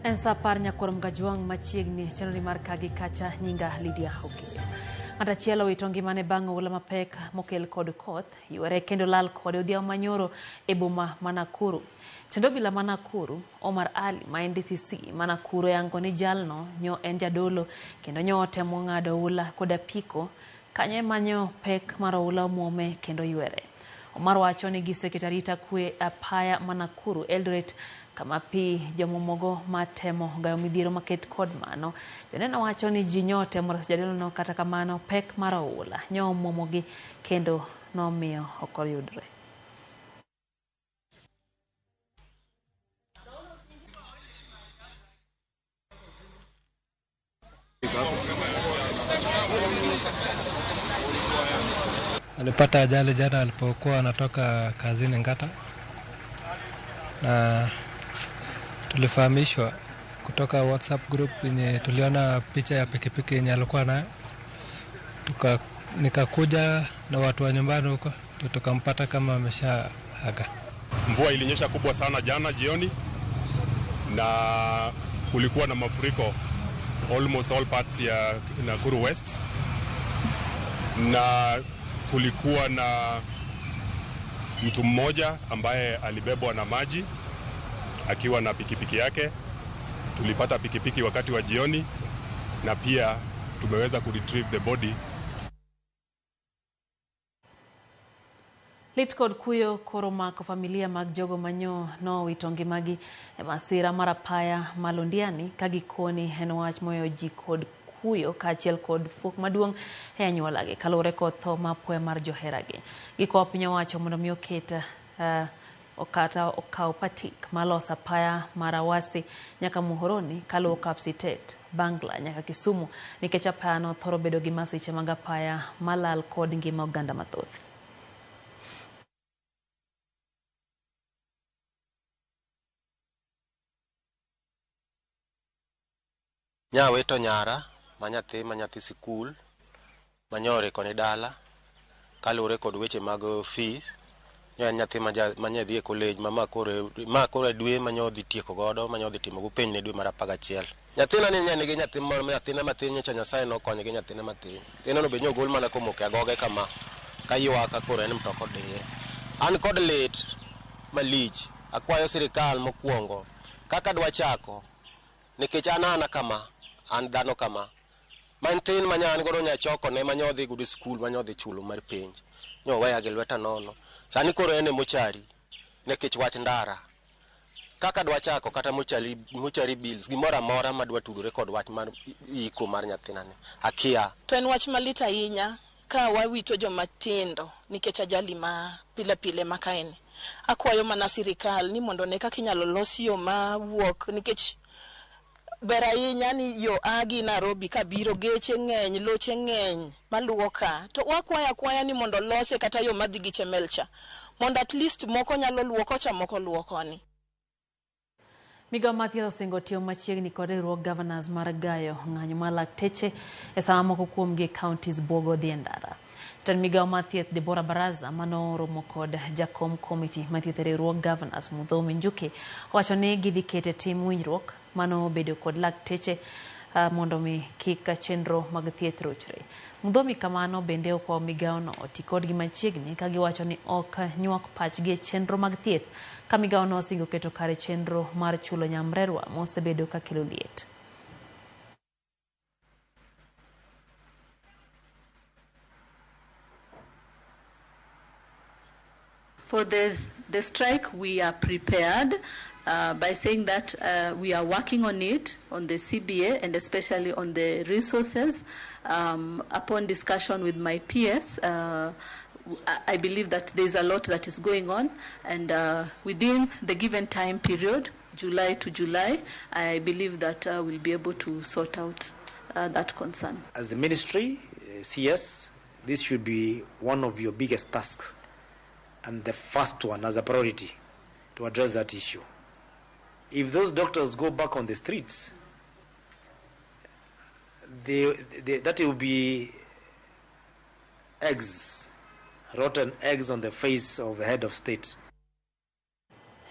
En saa 10 nyakwar Mgajwang' machiegni e chenro mar kagi kacha nyinga Lydia Okiya. Ng'at achiel owito ngimane bang' oula mapek mokel kod koth, ywere kendo lal kode odhiambo manyoro e boma ma Nakuru. Tend obila ma Nakuru, Omar Ali ma en DCC ma Nakuru oyango ni jalno nyo en jadolo kendo nyo otemo ng'ado oula kod apiko kanyo ema nyo pek mar oula omuome kendo ywere. Omar wacho ni giseketo arita kwe apaya ma Nakuru Eldoret kama pi jomuomogo matemo gayo midhiero maket kod mano. Joneno wacho ni ji nyo otemo reso jadolono kata kamano pek mar oula nyo omuomogi kendo nomiyo ok oyudre. Alipata ajali jana alipokuwa anatoka kazini Ngata, na tulifahamishwa kutoka WhatsApp group yenye tuliona picha ya pikipiki yenye alikuwa nayo. Nikakuja na watu wa nyumbani huko, tukampata kama ameshaaga. Mvua ilinyesha kubwa sana jana jioni na kulikuwa na mafuriko almost all parts ya Nakuru West, na kulikuwa na mtu mmoja ambaye alibebwa na maji akiwa na pikipiki yake. Tulipata pikipiki wakati wa jioni na pia tumeweza kuretrieve the body. Lit kod kuyo koro mako familia mag jogo manyo nowito ngimagi e masira mar apaya ma Londiani ka gikoni en wach moyo ji kod kuyo kaachiel kod fuok maduong' e anyuolagi kaluwore kod tho ma apoya mar joheragi. Gikwayo piny owacho mondo mi oket kata okaw patik maloso apaya mar Awasi nyaka Muhoroni kaluwo Kapsitet, Bangla nyaka Kisumu nikech apayano thoro bedo gi masiche mag apaya malal kod ngima oganda mathoth. Nyawito nyara ma nyathi sikul manyore koni dala kaluwore kod weche mag fees. Nyo en nyathi manye dhi e college ma koro e dwe manyo dhi tieko godo manyo dhi timo go penj ne dwe mar 11. Nyathina ni nigi nyathi moro, nyathine matin nyocha Nyasaye nokonye gi nyathine matin. Nyathine no be nyogol mana komoko e agoge kama kaywak ka koro en mtoka odiye. An kod lit malich, akwayo sirikal mokwongo kaka dwa chako nikech an ana kama, an dhano kama. Matin manya an godo nyachoko ne manyo dhi godo skul manyo dhi chulo mar penj. Nyoweya gi lweta nono. Sani koro en e mochari nikech wach ndara. Kaka dwa chako kata mochari bills gimoro amora madwa tudore kod wach mar iko mar nyathina ni akia. To en wach malit ahinya ka wawito joma tindo nikech ajali ma pile pile ma kaeni. Akwayo mana sirikal ni mondo one kaka inyalo los yo mawuok nikech ber ahinya ni yo a gi Nairobi kabiro geche ng'eny, loche ng'eny maluwo ka. To wakwayo akwaya ni mondo lose kata yo madhi gi Chemel cha mondo at least moko nyalo luwo kocha, moko luwo koni. Migao mar thieth osingo tiyo machiegni kod riwruog governors mar gayo ng'anyo mar lakteche e sama moko kuomgi e counties buogo dhi e ndara. Jatend migao mar thieth Deborah Baraza manoromo kod jakom komiti mar thieth e riwruog governors Muthomi Njuki owacho ni gidhi keto e tim winjruok manobedo kod lakteche mondo mi kik chenro mag thieth rochre. Muthomi kamano bende okwayo migawono oti kodgi machiegni ka giwacho ni ok nywak pachgi e chenro mag thieth ka migawono osingo keto kare chenro mar chulo nyamrerwa mosebedo ka kelo liet. For the strike, we are prepared by saying that we are working on it, on the CBA, and especially on the resources. Upon discussion with my peers, I believe that there's a lot that is going on, and within the given time period, July to July, I believe that we'll be able to sort out that concern. As the ministry, CS, this should be one of your biggest tasks and the first one as a priority to address that issue. If those doctors go back on the streets, that will be eggs, rotten eggs on the face of the head of state.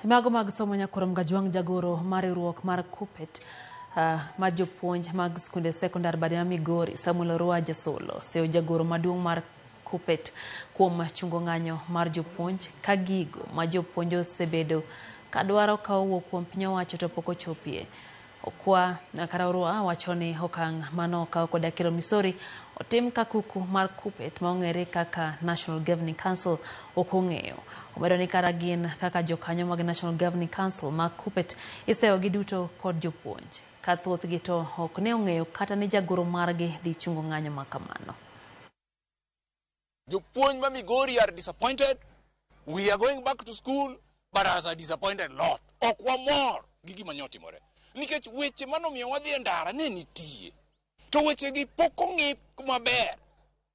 Mago mag somo nyakurom Gajwang' jagoro mar riwruok mar KUPPET mar jopuonj mag skunde sekondar bade ma Migori Samuel Orwa Jasolo oseyo jagoro maduong' mar KUPPET kuom chungo ng'anyo mar jopuonj ka gigo ma jopuonj osebedo kadwaro ka owuok kuom piny owacho to pok ochopie. Okwa kata Orwa wacho ni okang' mano okaw kod Akelo Misori otim ka kuku mar KUPPET ma ong'ere kaka National Governing Council ok ong'eyo. Omedo ni kata gin kaka jokanyo mag National Governing Council mag KUPPET iseyogi duto kod jopuonj. Ka thothgi to ok ne ong'eyo kata ni jagoro margi dhi chungo ng'anyo ma kamano. Jopuonj ma Migori are disappointed. We are going back to school, but as a disappointed lot. Ok wamor gi gima nyotimore. Nikech weche manomiyo wadhi e ndara ne nitie. To wechegi pok ong'i maber.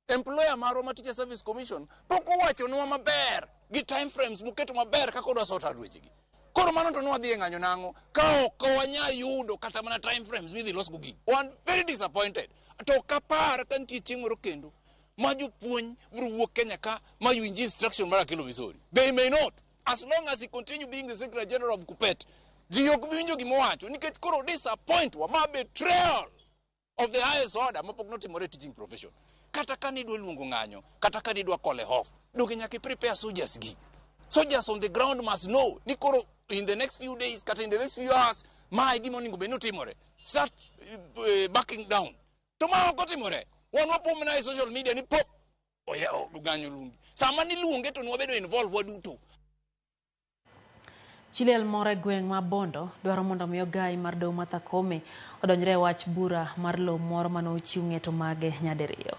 Employer marwa ma Teacher Service Commission pok owachonwa maber gi time frames moketo maber kaka odwa sort out wechegi. Koro mano to nwadhi e ng'anyo nang'o ka ok wanya yudo kata mana time frames midhi losgo gigi. Wan very disappointed. To ok apar ka nitie chieng' moro kendo ma jopuonj biro wuok Kenya ka ma winj instruction mar Akelo Misori. They may not. As long as he continue being the Secretary General of KUPPET, ji ok bi winjo gima owacho nikech koro disappoint wa ma betrayal of the highest order mapok notimore e teaching profession. Kata ka nidwa luongo ng'anyo, kata ka nidwa call off, donge nyaka i prepare soldiers gi. Soldiers on the ground must know ni koro in the next few days kata in the next few hours ma e gima onego bed ni otimore. Start backing down. To ma ok otimore. Wan wapo mana e social media ni pop oya ng'anyo luongi. Sama niluonge to nwabedo involved waduto. Chi liel moro e gweng' ma Bondo dwaro mondo mi ogai mar doho Martha Koome odonjre e wach bura mar lowo moro mane ochiw ng'eto mage nyadiriyo.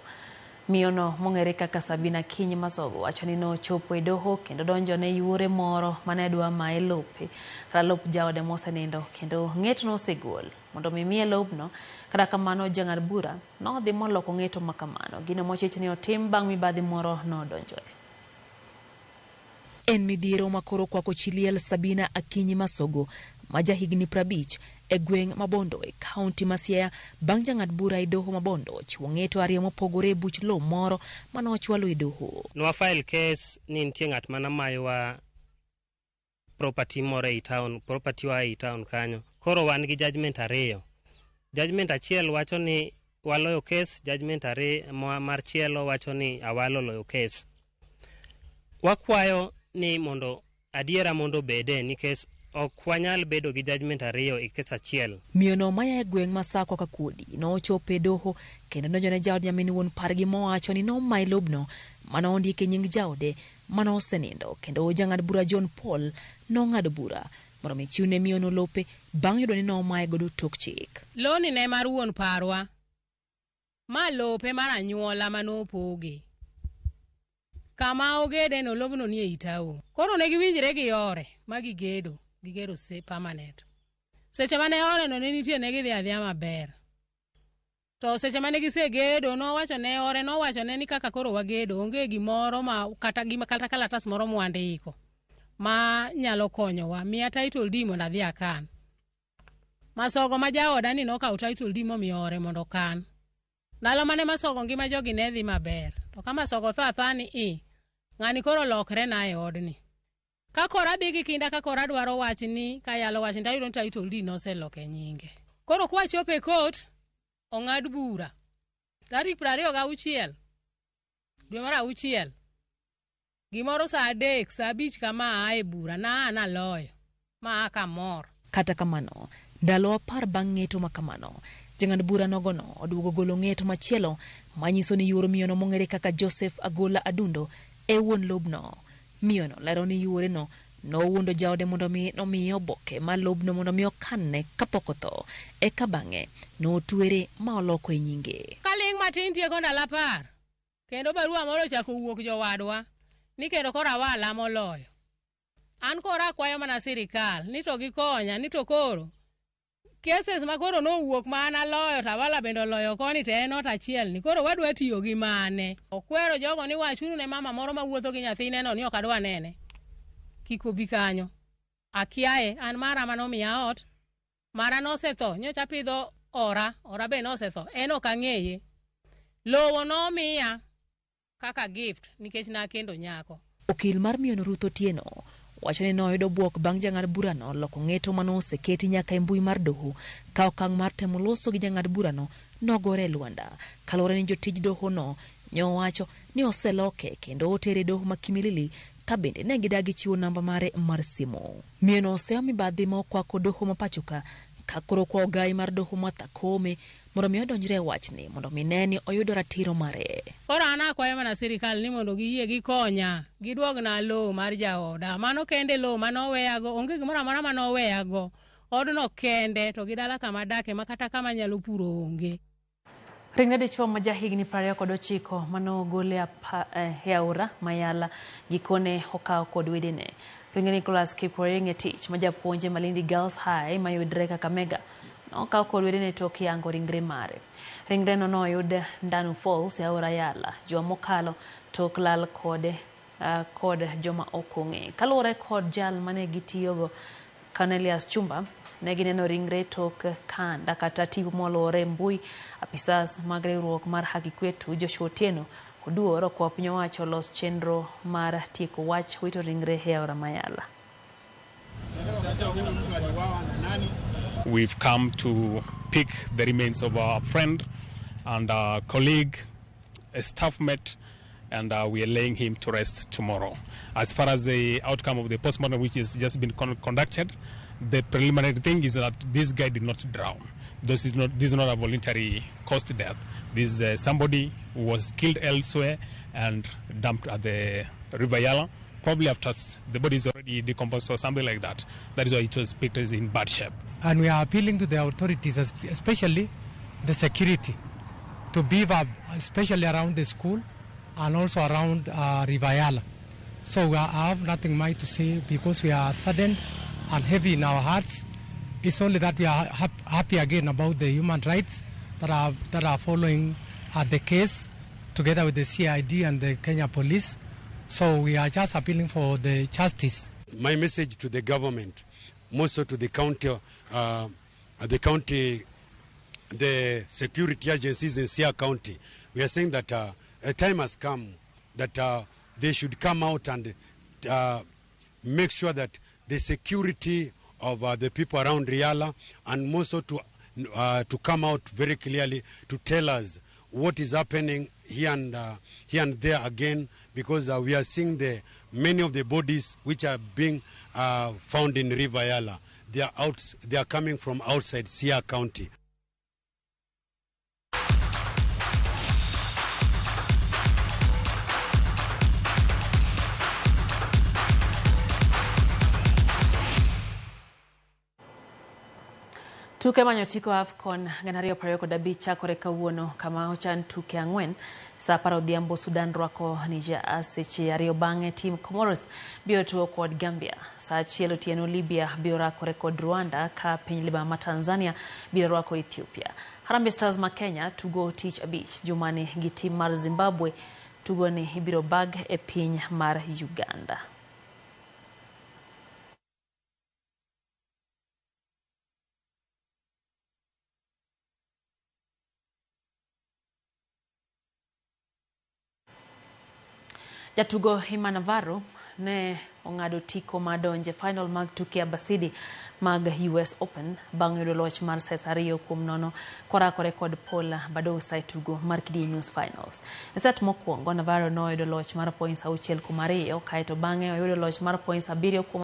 Miyono mong'ere kaka Sabina Kinyi Masogo wacho ni nochopo e doho kendo donjo ne yuore moro mane dwa maye lope kata lop jaode mosenindo kendo ng'eto nosegol mondo mi miye lobno. Kata kamano jang'ad bura nodhi moloko ng'eto ma kamano. Gino mochich ni otim bang' mibadhi moro nodonjore. En midhiero ma koro kwako chi liel Sabina Akinyi Masogo ma jahigni 50 e gweng' ma Bondo e kaunti ma Siaya bang' jang'ad bura e doho ma Bondo chiwo ng'eto ariyo mopogore e buch lowo moro mane ochwalo e doho. Nwa file case ni nitie ng'at mana mayowa property moro ei town, property wa ei town kanyo. Koro wan gi judgment ariyo. Judgment achiel wacho ni waloyo case, judgment ariyo mar chielo wacho ni Awalo oloyo case. Wakwayo ni mondo adiera mondo obede nikech ok wanyal bedo gi judgment ariyo e case achiel. Miyono maya e gweng' ma Sakwa Kakuodi nochopo e doho kendo donjo ne jaod nyamin wuon pargi mowacho ni nomaye lobno mane ondiki e nying jaode mane osenindo kendo jang'ad bura John Paul nong'ado bura mondo mi chiwne miyono lope bang' yudo ni nomaye godo tok chik. Loni ne mar wuon parwa. Ma lope mar anyuola manopoge. Kama ogede no lobno nie ei town. Koro ne giwinjre gi yore ma gigedo, gigero se permanent. Seche mane ore no ne nitie ne gidhi adhiya maber. To seche mane gisegedo nowacho ne ore nowacho ne ni kaka koro wagedo onge gimoro ma kata gima kata kalatas moro mwandiko ma nyalo konyowa. Miya title deed mondo adhi akan. Masogo ma jaoda ni nokawo title deed momiyo ore mondo okan. Ndalo mane Masogo ngima jogi ne dhi maber. To ka Masogo tho athoa ni i, ng'ani koro lokre na e odni. Ka koro adhi gi kinda ka koro adwaro wach ni kayalo wach ni tayudo ni title deed noseloko e nyinge. Koro kwachopo e court, ong'ad bura. Tarik 26 dwe mar auchiel gimoro saa 3 saa 5 kama aa e bura naa naloyo ma aa kamor. Kata kamano, ndalo 10 bang' ng'eto ma kamano, jang'ad bura nogono oduogo golo ng'eto machielo manyiso ni yuoro miyono mong'ere kaka Joseph Agola Adundo e wuon lobno. Miyono lero ni yuoreno nowuondo jaode mondo mi nomiye oboke mar lobno mondo mi okanne kapok otho, eka bang'e notwere ma oloko e nyinge. Kaling' matin tieko ndalo 10 kendo barua moro ochako wuok jowadwa ni kendo koro awala moloyo. An koro akwayo mana sirikal ni to gikonya ni to koro cases ma koro nowuok ma an aloyo to Awala bende oloyo koni to en ot achiel ni koro wadwa tiyo gi mane. Okwero jogo ni wachuru ne mama moro mawuotho gi nyathine no ni ok adwa nene. Kik obi kanyo. Akiaye an mara manomiya ot. Mara nosetho nyocha apidho ora, ora be nosetho en ok ang'eye. Lowo nomiya kaka gift nikech nakendo nyako. Okil mar miyono Ruth Otieno wacho ni noyudo bwok bang' jang'ad burano loko ng'eto manoseketi nyaka e mbui mar doho ka okang' mar temo loso gi jang'ad burano nogore e lwanda. Kaluwore ni jotij doho no nyowacho ni oseloke kendo otere e doho ma Kimilili ka bende ne gidagi chiwo namba mare mar simu. Miyo no oseyo mibadhi ma okwako doho ma pacho ka ka koro kwa ogai mar doho Martha Koome mondo mi odonjre e wachni mondo mi ne ni oyudo ratiro mare. Koro an akwayo mana sirikal ni mondo giyie gikonya, giduogna lowo mar jaoda. Mano kende lowo manoweyago, onge gimoro amora manoweyago. Odno kende to gi dala kama adake ma kata kama anyalo puro onge. Ringre dichuo ma jahigni 29 manogol e aora Mayala gikone okaw kod wedene. Ringre Nicholas Kipkorir Ngetich ma japuonj e Malindi Girls High mayudre Kakamega nokaw kod wedene tok yango ringre mare. Ringre no noyud Ndanu Falls e aora Yala juma mokalo tok lal kode kod joma ok ong'e. Kaluwore kod jal mane gitiyogo Cornelius Chumba, ne gineno ringre tok kanda kata tipo moluore e mbui. Apisas mag riwruok mar Haki Kwetu Joshua Otieno Oduor okwayo piny owacho los chenro mar tieko wach wito ringre e aora Mayala. We've come to pick the remains of our friend and our colleague, a staff mate, and we are laying him to rest tomorrow. As far as the outcome of the postmortem, which has just been conducted, the preliminary thing is that this guy did not drown. This is not a voluntary caused death. This is somebody who was killed elsewhere and dumped at the River Yala, probably after the body is already decomposed or something like that. That is why it was picked as in bad shape. And we are appealing to the authorities, especially the security, to beef up, especially around the school and also around River Yala. So we have nothing much to say because we are saddened and heavy in our hearts. It's only that we are happy again about the human rights that are following the case together with the CID and the Kenya police. So we are just appealing for the justice. My message to the government, more so to the county, the security agencies in Siaya County, we are saying that a time has come that they should come out and make sure that the security of the people around Riala, and more so to come out very clearly to tell us what is happening here and there again, because we are seeing the many of the bodies which are being found in River Yala. They are out. They are coming from outside Siaya County. Tuke manyo tiko AFCON 2025 chakore kawuono kama ochan tuke 4 saa 10 odhiambo Sudan rwako Niger, seche 2 bang'e tim Comoros biro tugo kod Gambia, saa 1 otieno Libya biro rakore kod Rwanda ka piny Liba ma Tanzania biro rwako Ethiopia. Harambee Stars ma Kenya tugo tich abich jumani gi tim mar Zimbabwe, tugo ni ibiro bag e piny mar Uganda. Jatugo Hima Navarro ne ong'ado tiko madonje final mag tuke Abasidi mag US Open bang' yudo loch mar sets 2-0 korakore kod Paul Badosa e tugo mar kidieny nus finals. E set mokwongo Navarro noyudo loch mar points 6-2 kaeto bang'e oyudo loch mar points 7